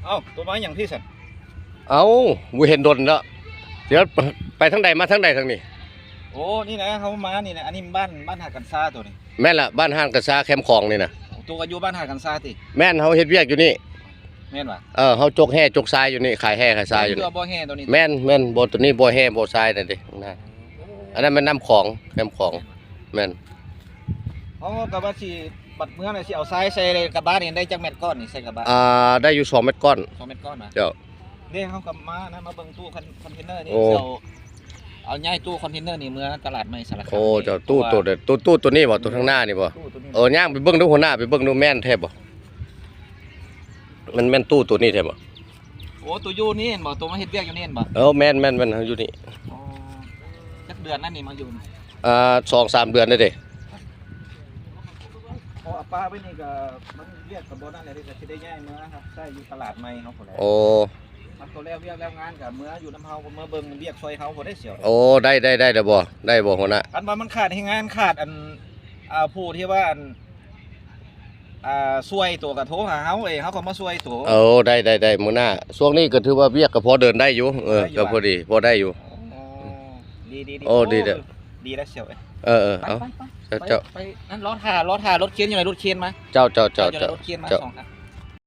ເອົ້າ ໂຕມາຫຍັງພີ້ຊັ້ນ? ເອົ້າ ບໍ່ເຫັນດົນແລ້ວ. ດຽວໄປທາງໃດມາທາງໃດທາງນີ້? ໂອ້ ນີ້ນະ ເຮົາມານີ້ນະ ອັນນີ້ບ້ານ ບ້ານຫາດກັນຊາໂຕນີ້. ແມ່ນລະ ບ້ານຫາດກັນຊາແຄມຂອງນີ້ນະ. ໂຕກໍຢູ່ບ້ານຫາດກັນຊາຕິ? ແມ່ນ ເຮົາເຮັດວຽກຢູ່ນີ້. ແມ່ນຫວາ? ເອີ ເຮົາຈົກແຮ່ຈົກຊາຍຢູ່ນີ້ ຂາຍແຮ່ຂາຍຊາຍຢູ່ນີ້. ບໍ່ແຮ່ໂຕນີ້? ແມ່ນ ແມ່ນ ບໍ່ ໂຕນີ້ບໍ່ແຮ່ບໍ່ຊາຍນັ້ນເດ້ນະ. ອັນນັ້ນແມ່ນນ້ຳຂອງ ແຄມຂອງ. ແມ່ນ. ເຮົາກໍວ່າຊິ ບັດເມືອນີ້ຊິເອົາຊາຍໃສ່ກະບະນີ້ ໄດ້ຈັກແມັດກ້ອນນີ້ ໃສ່ກະບະ? ອ່າ ໄດ້ຢູ່ສອງແມັດກ້ອນ. ສອງແມັດກ້ອນນະ? ເຈົ້າ. ເດ້ ເຮົາກໍມານະ ມາເບິ່ງຕູ້ຄອນ ຄອນເທນເນີນີ້. ໂອ້ ເຈົ້າ ເອົາຍ້າຍຕູ້ຄອນເທນເນີນີ້ເມືອຕະຫຼາດໃໝ່ສາລະຄາມ. ໂອ້ ເຈົ້າ ຕູ້ໂຕ ໂຕ ໂຕ ຕູ້ໂຕນີ້ບໍ່? ໂຕທາງໜ້ານີ້ບໍ່? ຕູ້ໂຕນີ້. ເອີ ຍ່າງໄປເບິ່ງດູ ຫົວໜ້າໄປເບິ່ງດູ ແມ່ນແທ້ບໍ່? ມັນແມ່ນຕູ້ໂຕນີ້ແທ້ບໍ່? ໂອ້ ໂຕຢູ່ນີ້ແມ່ນບໍ່? ໂຕມາເຮັດວຽກຢູ່ນີ້ແມ່ນບໍ່? ເອີ ແມ່ນໆໆ ເຮົາຢູ່ນີ້. ອໍ ຈັກເດືອນແລ້ວນີ້ມາຢູ່ນີ້? ອ່າ ສອງສາມເດືອນແລ້ວເດ້. ພໍເອົາປາໄວ້ນີ້ກໍ ມັນວຽກກໍບໍ່ນັ້ນແຫຼະເດ້ ກໍຊິໄດ້ຍ້າຍເມືອຮັບໃຊ້ຢູ່ຕະຫຼາດໃໝ່ເຮົາພຸ້ນແຫຼະ. ໂອ້ ມັນກໍແລ້ວວຽກແລ້ວງານກໍເມືອຢູ່ນຳເຮົາ ເມືອເບິ່ງວຽກຊ່ອຍເຮົາພຸ້ນເດ້ສ່ຽວ. ໂອ້ ໄດ້ ໄດ້ ໄດ້ແລ້ວບໍ່? ໄດ້ບໍ່ຫົວໜ້າ? ຄັນວ່າມັນຂາດແຮງງານ ຂາດອັນ ອ່າ ຜູ້ທີ່ວ່າອັນ ອ່າ ຊ່ວຍໂຕກໍໂທຫາເຮົາເອງ ເຮົາກໍມາຊ່ວຍໂຕ. ເອີ ໄດ້ ໄດ້ ໄດ້ ມື້ໜ້າ. ຊ່ວງນີ້ກໍຖືວ່າວຽກກໍພໍເດີນໄດ້ຢູ່. ເອີ ໄດ້ຢູ່ ກໍພໍດີ ພໍໄດ້ຢູ່. ອໍ ດີ ດີ ດີ. ໂອ້ ໂອ້ ດີເດີ້ ດີແລ້ວສ່ຽວເອີຍ. ເອີ ເອີ ເອົາ ໄປ ໄປ ໄປ ເຈົ້າ ໄປ ໄປ ນັ້ນ ລໍຖ້າ ລໍຖ້າລົດເຄນຢູ່ໃນ ລົດເຄນມາ. ເຈົ້າ ເຈົ້າ ເຈົ້າ ເຈົ້າ ເຈົ້າ ລົດເຄນມາ ເຈົ້າ ສອງຄັນ.